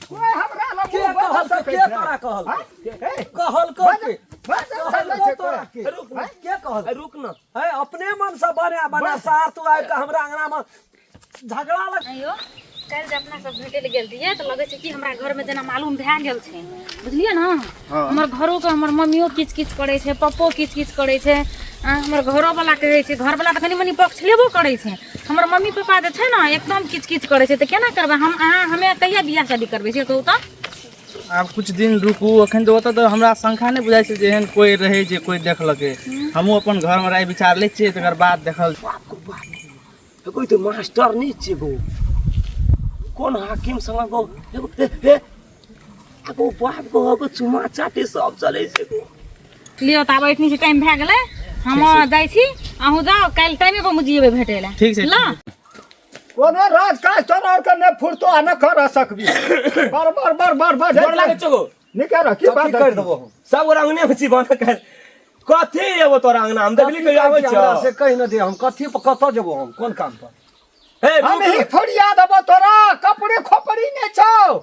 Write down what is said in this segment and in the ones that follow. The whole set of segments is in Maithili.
कोई हमरा लग के कहल के तोरा कहल कहल के कहल तोरा के रुक ना। के कहल ए, रुक ना है अपने मन से बना बना सार तू आबि के हमरा अंगना में झगड़ा लग आइयो काल्हि जे अपना सब भेटै लए गेल रहियै तऽ लगै छै कि हमरा घरमे जेना मालूम भए गेल छै बुझलियै ने हमर घरोके हमर मम्मियो किच किच करै छै पप्पो किच किच करै छै आ, हमर घरोवला कहै छै घरवला तऽ कनि मनि पक्ष लेबो करै छै हमर मम्मी पापा जे छै ने एकदम किच किच करै छै तऽ केना करबै हम अहाँ हमे कहिया बियाह शादी करबै से कहू तऽ आब कुछ दिन रुकू अखन तऽ ओतऽ तऽ हमरा शंका नहि बुझाइ छै जे एहन कोइ रहै जे कोइ देखलकै हमहूँ अपन घरमे राय विचार लै छियै तकर बाद देखल बाप गो बाप एगो ई तऽ मास्टर नहि छियै गो कोन हाकिम संग गो एगो ए ए एगो बाप गो एगो चुमा चाटी सब चलै छै गो लिअ तऽ आब एखनी से टाइम भए गेलै हम जाइ छी अहूँ जाउ काल्हि टाइमे पर मुझे भेटै लए ठीक छै, ल कोनो राज काज तोरा आर के नहि फुरतो आ नहि कर सकबी बर बर बर बर बर गोर लागै छौ गो निके रह की बात करि देबो हम सब गोरा अंगने मे छी बन कर कथी एगो तोरा अंगना हम देखली कहियो आबै हमरा छौ से कहि न दे हम कथी पर कतऽ जेबो हम कोन काम पर हे हम रुक ही फुरिया देबो तोरा कपड़े खोपड़ी नहि छौ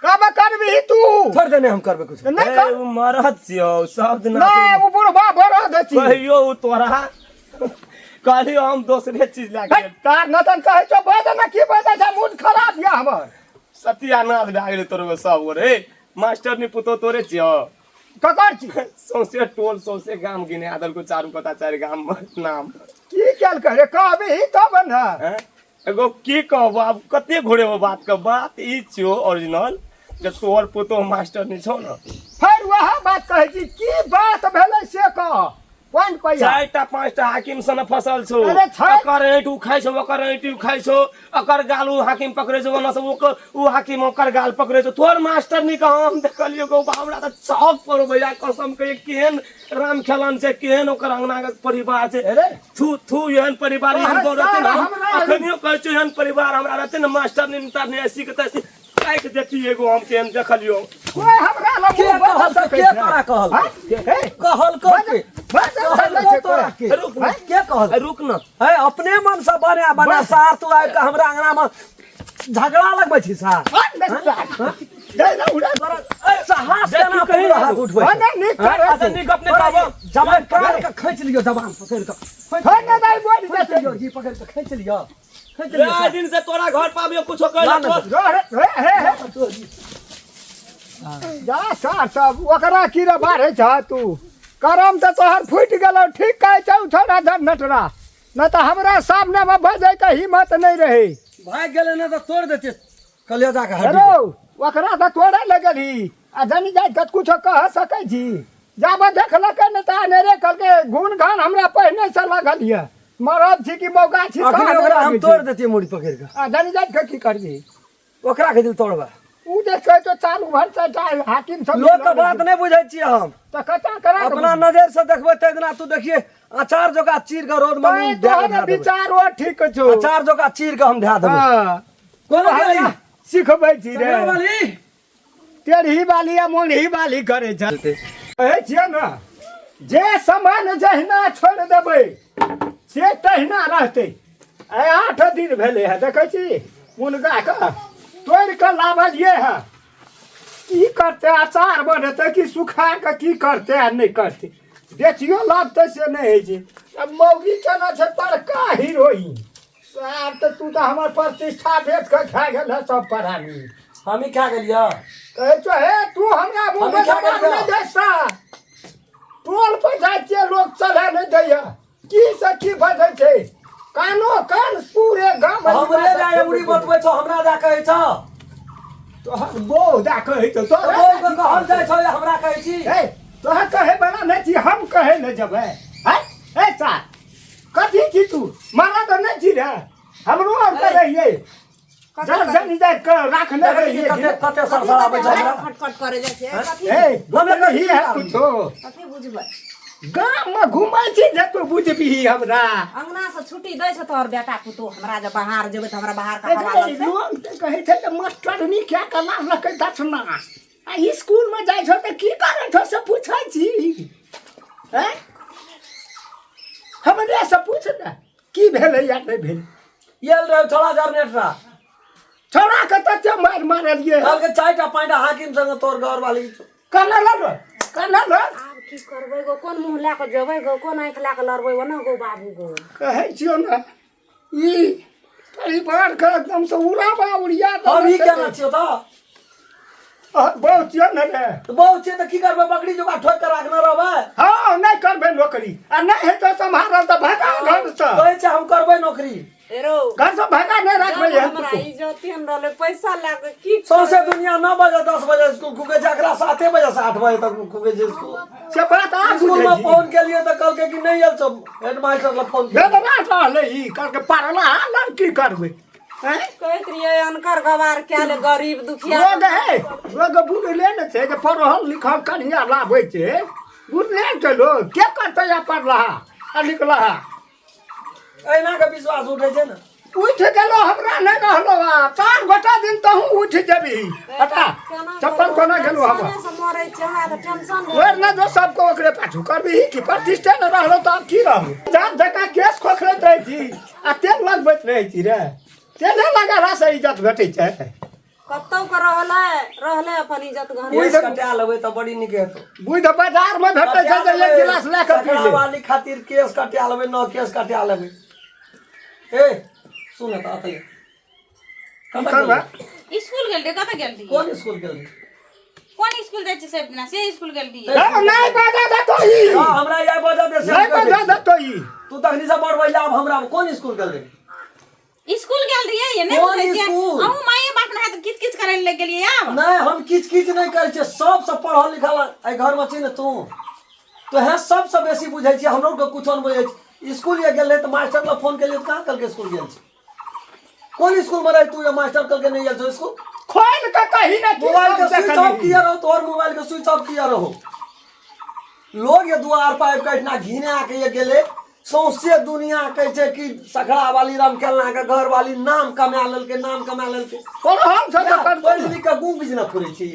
कब करबही तू छोड़ देने हम करबे कुछ नहि हे, कर उ मरद छियौ सब दिना नहि ओ बुढ़बा बड़ा देती कहियो उ तोरा कहलियो हम दोसरे चीज लए हे, के तार नतन कहै छौ बज ने की बजै छै मूड खराब यऽ हमर सत्यानाश भए गेलै तोरो सब गोरे हे मास्टर नि पुतो तोरे छियौ ककर छी सौंसे टोल सौंसे गाम गिने देलको चारू कता चारि गाम मे नाम की केलकै रे कहबही तब ने हैं? एगो की कहबो आब कते घुरेबो बात के बात ई छियो ओरिजिनल जे तोहर पुतोह मास्टर नहीं छौ ने फेर वएह बात कहै छी की बात भेलै से कह कोन पैसा चारिटा पाँचटा हाकिम सन फसल छौ अरे छै। ओकर ऐंठ उ खाइ छौ ओकर ऐंठ उ खाइ छौ ओकर गाल उ हाकिम पकड़ै छौ ओना से ओकर उ हाकिम ओकर गाल पकड़ै छौ तोहर मास्टर नी कहाँ हम देखलियौ गौ हमरा तऽ चौक पर भैया कसम के केहन राम खेलन छै केहन ओकर अंगना के परिवार छै अरे थू थू एहन परिवार एहन अहाँ गौ रहतै ने सारा हम हमरा- अखनियो कहै छियौ एहन परिवार हमरा रहतै ने मास्टर नी तार नी ऐसी के तैसी काटि देती एगो हम केहन देखलियौ कोई हमरा लग के मुँह बंद कहल सकै के छै? तोरा कहल हाँ? हे, कहल के बंद कहल सकै छै तोरा कोई? के रुक ना। के कहल ए, रुक ना है अपने मन से बना बना सार तू आबि के हमरा अंगना में झगड़ा लगबै छी सार बंद सार। दे ना उड़ा। तोरा ए, साहस देखी केना कहीं पूरा हाथ आगू। उठबै हाँ, नहीं, नीक करे अच्छा तू। नीक अपने तोरा कहबो ई जबान पकड़ के खींच लियो जबान पकड़ के खींच हाँ, नहीं, नहीं, बोल खींच देते। लियो जी पकड़ के खींच लियो खींच लियो ले दिन से तोरा घर पाबियो कुछो कर ना, ना। जो रे, हे, हे, हे। जा सार सब ओकरा की रे बाढ़ै छ तू करम तऽ तोहर फूटि गेलौ ठीक कहै छौ छोड़ा धर नटरा नहि तऽ हमरा सामनेमे बजैके हिम्मत नहि रहै भागि गेलै ने तऽ तोड़ देतियै कलेजा के हड्डी हेलो ओकरा तऽ तोड़े लगलही आ जनी जाइत कऽ कुछो कह सकै छी जाबे देखलकै नहि तऽ अनेरे कहलकै गुण घान हमरा पहिनेसँ लागल यऽ मरद छी कि मौगा छी अखने कहाँ ओकरा हम लगै तोड़ छी? देतियै मुड़ी पकड़ि कऽ आ जनी जाइत कऽ की करबही ओकरा के दिल तोड़बै उ जे कहै छौ चारू भर से हाकिम सब लोक के बात नहि बुझै छियै हम तऽ कता करा के अपना नजर से देखबै ताहि दिना तू देखिए अचार जोका चीर के रोड में तैं नून धए के तोहर धए देबै। विचारो ठीक छौ अचार जोका चीर के हम धए देबै हँ कोन गेली सिखबै छी रे वाली टेढ़ी बाली आ मोढ़ी बाली करै छै कहै छियै ने जे सामान जहिना छोड़ि देबै से तहिना रहतै आइ 8 दिन भेलै हँ देखै छी मुनगाके तोड़ि कऽ लाबलियै हँ की करतै अचार बनेतै कि सुखा कऽ की करतै आ नहि करतै बेचियो लाबतै से नहि होइ छै आब मौगी केना छै बड़का हीरोइन आब तऽ तू तऽ हमर प्रतिष्ठा बेच कऽ खा गेल है सब परानी हम ही खा गेलियै कहै छौ हे तू हमरा मुँह मे हमही खा जवाब गेलियै। नहि दे सा टोल पर जाइ छियै लोक चले नहि दैया की से की बजै छै कानो कान पूरे गाम हमरे जाय उड़ी बतबै छौ हमरा जा कहै छौ तोहर बौह दए कहै छौ तोहर बौह के कहल जाइ छौ या हमरा कहै छी हे तोहर कहै बला नहि छी हम कहै लए जेबै है हे सार कथी छी तू मारा तऽ नहि छी रे हमरो आर के रहियै जब जन जाय के राखने रहियै कते कते सरसराबै छौ हमरा खटखट करे जाइ छै कथी हे हमे ही है कुछो कथी बुझबै गाम में घुमै छी जे तू बुझबिही हमरा अंगना से छुट्टी दै छौ तोहर बेटा पुतोह हमरा जे बाहर जेबै तऽ हमरा बाहर के हवा लगतै लोग तऽ कहै छै जे मास्टरनी क्या कला लकै दक्षिणा आ स्कूल में जाइ छौ तऽ की करै छौ से पूछै छी हैं हमरे से पूछ ने की भेलै या नहि भेलै आयल रहै छोड़ा जरनेटरा छौड़ा के तते मारि मारलियै। कहलकै 4टा 5टा हाकिम संगे तोर घर वाली छौ। कना लड़, कना लड़। आब की करबै गो, कोन मुँह लए कऽ जेबै गो, कोन आँखि लए कऽ लड़बै ओना गो बाबू गो। कहै छियौ ने ई परिवार के एकदम से उड़ाबा उड़िया हम ई केना छियौ तऽ? बहुत छियौ ने रे। तऽ बहुत छियै तऽ की करबै, बकरी जोका ठोकि कऽ राखने रहबै? हँ, नहि करबै नौकरी आ नहि हेतौ सम्हारल तऽ भगा घरसँ। कहै छै हम करबै नौकरी। हेरो घरसँ भगा नहि राखबै जब एहन हमरा कुछो। इज्जत हम रहलै पैसा लए कऽ की सौंसे दुनिया 9 बजे 10 बजे स्कूल खुगे छै, एकरा 7 बजे से 8 बजे तक खुगे छै स्कूल। से बात आब स्कूल बुझै में छी। फोन केलिए तऽ कहलकै कि नहि आयल छौ, हेडमास्टर लग फोन केलिए। बेदरा रहलै ई कहलकै पढ़ला लड़की करबै। हैं? कहैत रहियै अनकर गवार कए ले गरीब दुखिया। लोग है, लोग बुझले ने छै जे पढ़ल लिखल कनिया लाबै छै, बुझले ने छै लोग के करतै आ पढ़लहा आ लिखलहा। एहिना के विश्वास उठै छै ने। उठि गेलो हमरा नहि रहलो आ 4 गोटा दिन तहूँ उठि जेबही। हटा चप्पल कोना गेलो हम। टेंशने से मरै छै, हमरा तऽ टेंशन भेल। ओर ने जो सबको ओकरे पाछू करबही की प्रतिष्ठे ने रहलो तऽ आब की रहलो। जान जकाँ केस खोखरैत रहै छी आ तेल लगबैत रहै छी रे, तेले लगेला से इज्जत भेटै छै। कतौ के रहलै रहलै अपन इज्जत घर। केस कटा लेबै तऽ बड़ी नीक हेतौ। बुझ बाजार में भेटै छै जे एक गिलास लए कऽ पी ले। वाली खातिर केस कटा लेबै, 9 केस कटा लेबै। ए सुन तऽ अतै की करबै? स्कूल गेल रहियै, कतऽ गेल रहियै? कोन स्कूल गेल रहियै? कोन स्कूल जाइ छै सब दिना से स्कूल गेल रहियै। हे, नहि बजा देतो ई। हाँ, हमरा यार बजा दे से नहि हम बजा करै छी। देतो ई। तू तखनी से बड़ बजला, आब हमरा कोन स्कूल गेल रहियै? स्कूल गेल रहियै ये नहि कोन बुझै छियै? स्कूल? अहूँ माये बाप ने हैत किच किच करै लए गेलियै आब। नहि, हम किच किच नहि करै छियै, सबसँ पढ़ल लिखल एहि घरमे छी ने तू, तो है सबसँ बेसी बुझै छियै, हमरो के कुछो नहि बुझै छी। स्कूल ये गेल रहे तऽ मास्टर लग फोन केलियै तऽ कहाँ कहलकै स्कूल गेल छी? कोन स्कूल में रहे तू ये मास्टर कहलकै नहि गेल छौ स्कूल? खोल के कही ने की मोबाइल के सब स्विच ऑफ देखलही। किया रहो, तोहर मोबाइल के स्विच ऑफ किया रहो? लोग ये दुआर पर आबि कऽ एहिठिना घिना के ये गेलै, सौंसे दुनिया कहै छै कि सखड़ा वाली रामखेलना के घर वाली नाम कमा लेलकै, नाम कमा लेलकै। पढ़ल छौ तऽ करतौ। पढ़ि लिख कऽ गुँ बीज ने फुरै छी।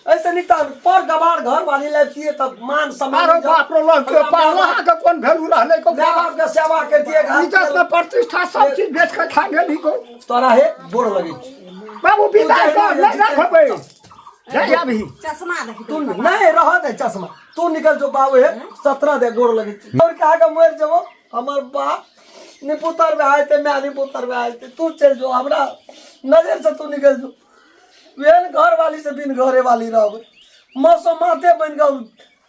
ऐसे नीक तऽ पर गवार घर वाली लैतियै तऽ मान सम्मान। आरो बाप रो लग के पढ़ला के कोन वैल्यू रहलै को? माय बाप के सेवा करतियै, घाट इज्जत न प्रतिष्ठा सब चीज बेच के खा गेली को। तोरा हे गोड़ लगै छै बाबू, विदा कर, नहि रखबै, जाय अभी। चश्मा देखी तू नहीं रह दे चश्मा, तू निकल जो बाबू हे 17 दे गोड़ लगे छै। और कहा के मर जबो, हमर बाप निपुतर में आए थे, मैं निपुतर में आए थे, तू चल जो हमरा नजर से, तू निकल जो। वेन घर वाली से बिन घरे वाली रहबै, मसो माथे बन गल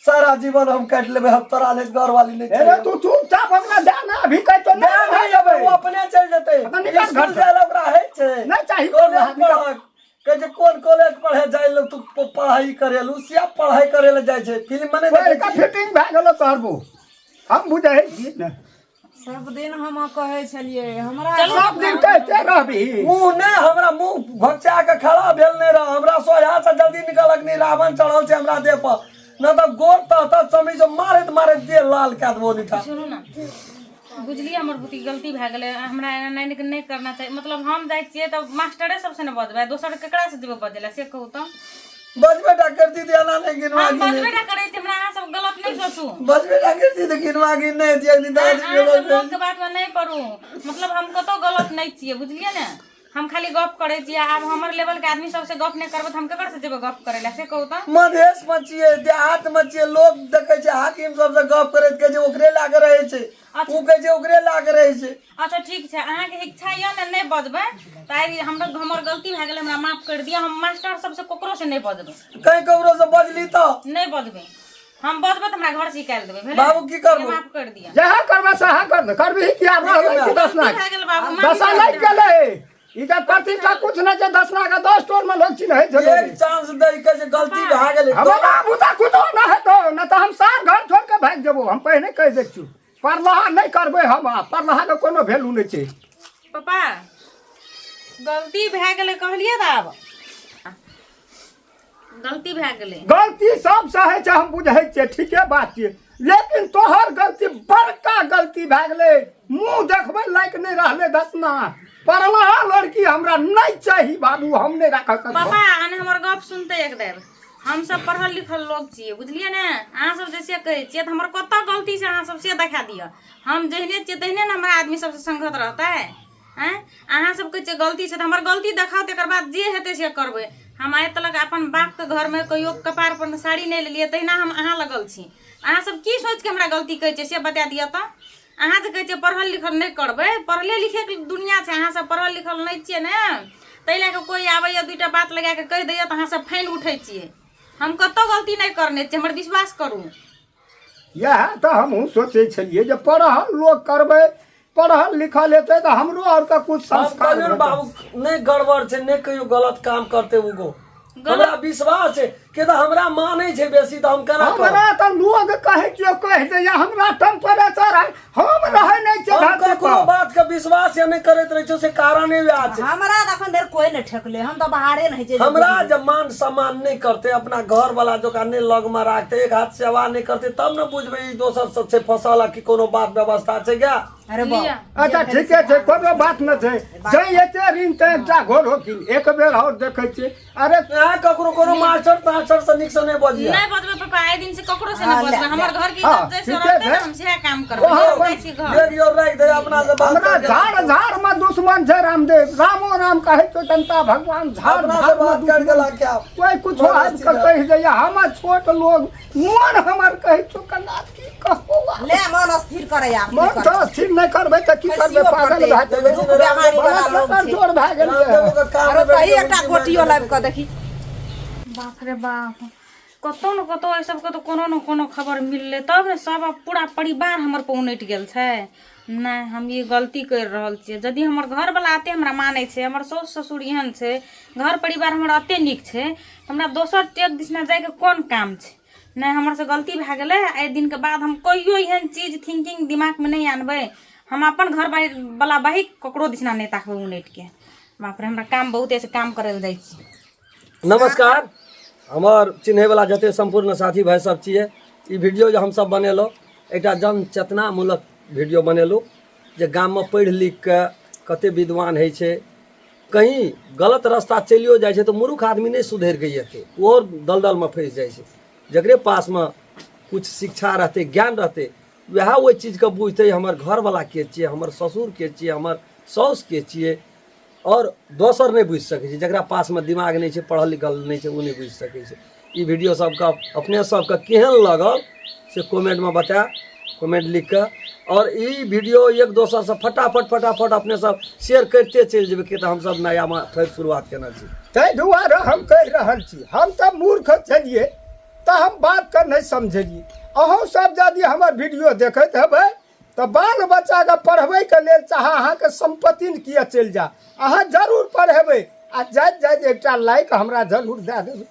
सारा जीवन हम काटि लेबै, हम तोरा ले घर वाली नहीं। अरे तू चुपचाप हमरा दे ना अभी, कह तो नहीं भाई अबै। वो अपने चल जेतै। अपना निकल स्कूल घर से। जाय लए ओकरा होइ छै। नहीं चाही। कॉलेज निकल। पढ़क कहै छै कोन कॉलेज पढ़े जाय लए तू पढ़ाई करे लू, से पढ़ाई करे लए जाइ छै फिल्म में नहि पढ़ि देखै कऽ छी? फिटिंग भए गेलो तोहर बो, हम बुझै छी ने। सब दिन हम कहै छलियै हमरा सब दिन कहते रहबी। मुँह नहि, हमरा मुँह घोचा के खड़ा भेल नहि रह, हमरा सोझा से जल्दी निकलक नहि, रावण चढ़ल छै हमरा देह पर, न तऽ गोर तह तह चमी से मारैत मारैत देह लाल कए देबो निठा। सुनू ने, बुझलियै हमर बुद्धि गलती भए गेलै, हमरा एना नहि नहि करना चाही। मतलब हम जाइ छियै तऽ मास्टरे सबसँ ने बजबै, दोसर केकरासँ जेबै बजै लए से कहू तऽ? बजबे टा करती तऽ एना नहि गिनवा हम गिन। बजबे टा करै छी, हमरा अहाँ सब गलत नहि सोचू। बजबे टा करती तऽ गिनवा गिन नहि हेती अखनी दादी। अहाँ सब लोकके बातमे नहि पड़ू, मतलब हम कतहु गलत नहि छियै, बुझलियै ने? हम खाली गप करै छियै। आब हमर लेवलके आदमी सबसँ गप नहि करबै तऽ हम केकर से जेबै गप करै लए से कहू तऽ? मधेश में छियै, देहात में छियै, लोग देखै छै हाकिम सबसँ गप करैत, कहै छै ओकरे लए कऽ रहै छै, ओ कहै छै ओकरे लए कऽ रहै छै। अच्छा ठीक छै, अहाँके इच्छा यऽ ने नहि बजबै तऽ आइ हमरा हमर गलती भए गेलै, हमरा माफ करि दिअ। हम मास्टर सबसँ ककरोसँ नहि बजबै। कहीं ककरो से बजली तऽ नहि बजबै हम, बजबै तऽ हमरा घरसँ निकालि देबै भेलै? बाबू की करबो? माफ करि दिअ। जहाँ करबै सएह कर करबही कि आब रहलै कि दसना गलती भए गेल बाबू, माफ दशा करि लागि दिअ। गेलै, इज्जत प्रतिष्ठा कुछ नहि छै, दसना के 10 टोल में लोग चिन्है छै। एक चांस दै के जे गलती भए गेलै। हमरा बुता कुछो न हेतौ, न तऽ हम सार घर छोड़ के भागि जेबो, हम पहिने कहि दै छियौ। पढ़लहा नहि करबै हम, आ पढ़लहा के कोनो वैल्यू नहि छै। पापा गलती भए गेलै कहलियै तऽ आब गलती भए गेलै। गलती सबसँ होइ छै, हम बुझै छियै, ठीके बात छियै, लेकिन तोहर गलती बड़का गलती भए गेलै, मुँह देखबै लायक नहि रहलै दसना। पढ़लहा लड़की हमरा नहि चाही बाबू, हम नहि राखऽ सकबो। पापा अने हमर गप सुनते एक बेर, हम सब पढ़ल लिखल लोग छियै, बुझलियै ने? अहाँ सब जैसे कहै छियै तऽ हमर कतऽ गलती छै अहाँ सब से देखा दिअ। हम जहने छियै तहने ने हमरा आदमी सबसँ संगत रहतै। आँय, अहाँ सब कहै छियै गलती छै तऽ हमर गलती देखाउ, तकर बाद जे हेतै से करबै। हम आइ तलक अपन बापके घरमे कहियो कपार पर साड़ी नहि लेलियै, तहिना हम अहाँ लगल छी। अहाँ सब की सोचि के हमरा गलती कहै छियै से बता दिअ। तऽ अहाँ जे कहै छियै पढ़ल लिखल नहि करबै, पढ़ले लिखेके दुनिया छै। अहाँ सब पढ़ल लिखल नहि छियै ने, ताहि लए कऽ कोइ आबैए 2टा बात लगा कऽ कहि दैए तऽ अहाँ सब फानि उठै छियै। हम कतहु गलती नहि करने छियै, हमर विश्वास करू। इएह तऽ हमहूँ सोचै छलियै जे पढ़ल लोक करबै, पढ़ल लिखल हेतै तऽ हमरो आरके कुछ हम संस्कार कहलियौ ने भेटत। बाबू, नहि गड़बड़ छै, नहि कहियो गलत काम करते उगो, हमरा विश्वास छै के तऽ हमरा मानै छै बेसी, तऽ हम केना करब? हमरा तऽ लोग कहै छियो कहि दैया, हमरा टेम्परेचर है, हम रहै नहि छियै हम धरती ककरो पर। बात के विश्वास या नहि करैत रहै छियै, से कारण वएह छै। हमरा तऽ अखन धरि कोई नहि ठेकले, हम तऽ बाहरे नहि छै। हमरा जब मान सम्मान नहि करते, अपना घर वाला जोका नहि लगमे राखते, एक हाथ सेवा नहि करते, तब ने बुझबै ई दोसर सब छै फसल आ कि कोनो बात व्यवस्था छै गे। अरे बाप। लिअ। अच्छा ठीके छै, कोनो बात नहि छै। जै एते ऋण तऽ एकटा घरो कीन, एक बेर आओर देखै छियै। अरे यहाँ ककरो कोनो मास्टर तास्टर से नीक से नहि बजिया। नहि बजबै पापा, आइ दिन से ककरो से नहि हाँ, ले, बजबै। हमर घर के हाँ, इज्जत जैसे ठीके रहतै ने छै। हम सएह काम करबै। ओहो हम जाइ छी घर। देख यौ, राखि दे अपना से बात हमरा करके। झाड़ झाड़ में दुश्मन छै रामदेव, रामो राम कहै छौ जनता भगवान, झाड़ अपना से झाड़ में बात कर दुश्मन। गेला क्या? कोई कुछो आबि कऽ कहि दैया, हमर छोट लोग मोन हमर कहै छौ कना की कहू आब। ले मन स्थिर करे आब। मन तऽ स्थिर नहि करबै तऽ की करबै, खसियो पागल पड़तै। भए जेबै। दुख बेमारी वाला बड़ा लोग छै। कमजोर भए गेलियै। रामदेवो के काम आरो मे कही बैठ एकटा के गोटियो लाबि कऽ देखी। बाप रे बाप, कतहु ने कतहु एहि सबके तऽ कोनो ने कोनो खबर मिललै तब ने सब आब पूरा परिवार हमर पर उनटि गेल छै। नहि, हम ई गलती करि रहल छियै। यदि हमर घरवला एते हमरा मानै छै, हमर साउस ससुर एहन छै, घर परिवार हमर एते नीक छै, तऽ हमरा दोसर टेक दिसना जाइके कोन काम छै? नहि, हमर से गलती भए गेलै। एहि दिनके बाद हम कहियो एहन चीज थिंकिंग दिमागमे नहि आनबै। हम अपन घर वाला बाहिक ककरो दिसना नहि ताकबै उनटिके। बाप रे, हमरा काम बहुत अछि, काम करै लए जाइ छी। नमस्कार, हमर चिन्हैवला जते सम्पूर्ण साथी भाइ सब छियै, ई वीडियो जे हमसब बनेलहुँ एकटा जन चेतनामूलक वीडियो बनेलहुँ जे गाममे पढ़ि लिखिके कते विद्वान होइ छै, कहीं गलत रास्ता चलियो जाइ छै तऽ मूर्ख आदमी नहि सुधरि कऽ एतै, ओ आओर दलदलमे फँसि जाइ छै। जकरे पासमे किछु शिक्षा रहतै, ज्ञान रहतै, वएह ओहि चीजके बुझतै हमर घरवला के छियै, हमर ससुर के छियै, हमर साउस के छियै, आओर दोसर नहि बुझि सकै छै। जकरा पासमे दिमाग नहि छै, पढ़ल लिखल नहि छै, ओ नहि बुझि सकै छै। ई वीडियो सबके अपने सबके केहन लगल से कमेंटमे बतायब, कमेंट लिख कऽ, आओर ई वीडियो एक दोसरसँ फटाफट फटाफट अपने सब शेयर करिते चलि जेबै, किया तऽ हमसब नयामे फेर शुरुआत केने छी। ताहि दुआरे हम कहि रहल छी, हम तऽ मूर्ख छलियै तऽ हम बातके नहि समझलियै। अहूँ सब यदि हमर वीडियो देखैत हेबै तऽ बाल बच्चाके पढ़बैके लेल चाहे अहाँके सम्पत्ति ने किए चलि जाय, अहाँ जरूर पढ़ेबै आ जाइत जाइत एकटा लाइक हमरा जरूर दए देबै।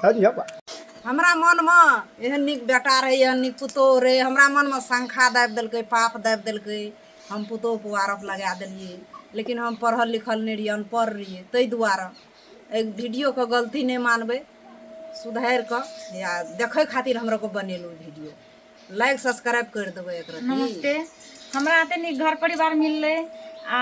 धन्यवाद। हमरा मनमे एहन नीक बेटा रहै, एहन नीक पुतोहु रहै, हमरा मनमे शंखा दाबि देलकै, पाप दाबि देलकै। हम पुतोहु पर आरोप लगा देलियै, लेकिन हम पढ़ल लिखल नहि रहियै, अनपढ़ रहियै, ताहि दुआरे एहि वीडियोके गलती नहि मानबै, सुधारि कऽ या देखै खातिर हमरा को बनेलहुँ वीडियो। लाइक सब्सक्राइब कर देबै एक रत्ती। नमस्ते, हमरा एते नीक घर परिवार मिललै। आ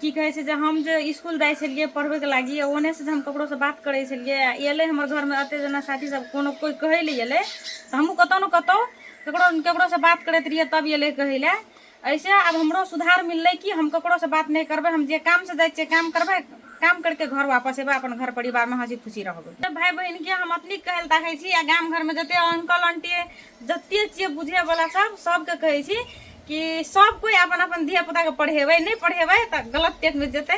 की कहै छै जे हम जे स्कूल जाइ छलियै पढ़बैके लागि, ओनेसँ जे हम ककरोसँ बात करै छलियै आ एलै हमर घरमे एते जेना साथी सब कोनो कोइ कहै लए एलै तऽ हमहूँ कतहु ने कतहु ककरो ककरोसँ बात करैत रहियै, तब एलै कहै लए। ऐसे आब हमरो सुधार मिललै कि हम ककरोसँ बात नहि करबै। हम जे कामसँ जाइ छियै काम करबै, काम करके घर वापस एबै, अपन घर परिवारमे हँसी खुशी रहबै। भाय बहिनके हम अपने कहै लए ताकै छी आ गाम घरमे जते अंकल आंटी जते छियै बुझैवला सब सबके कहै छी कि सब कोइ अपन अपन धियापुताके पढ़ेबै। नहि पढ़ेबै तऽ गलत टेकमे जेतै,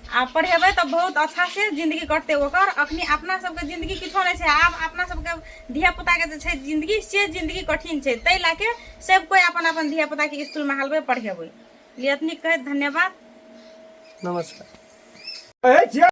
आ पढ़ेबै तऽ बहुत अच्छा से जिंदगी कटतै ओकर। अखनी अपना सबके जिंदगी किछो नहि छै, आब अपना सबके धियापुताके जे छै जिंदगी से जिंदगी कठिन छै। ताहि लए के सब कोइ अपन अपन धियापुताके इसकुलमे हालबै, पढ़ेबै। लिए एतनी कहैत धन्यवाद। नमस्कार। कहै छियै।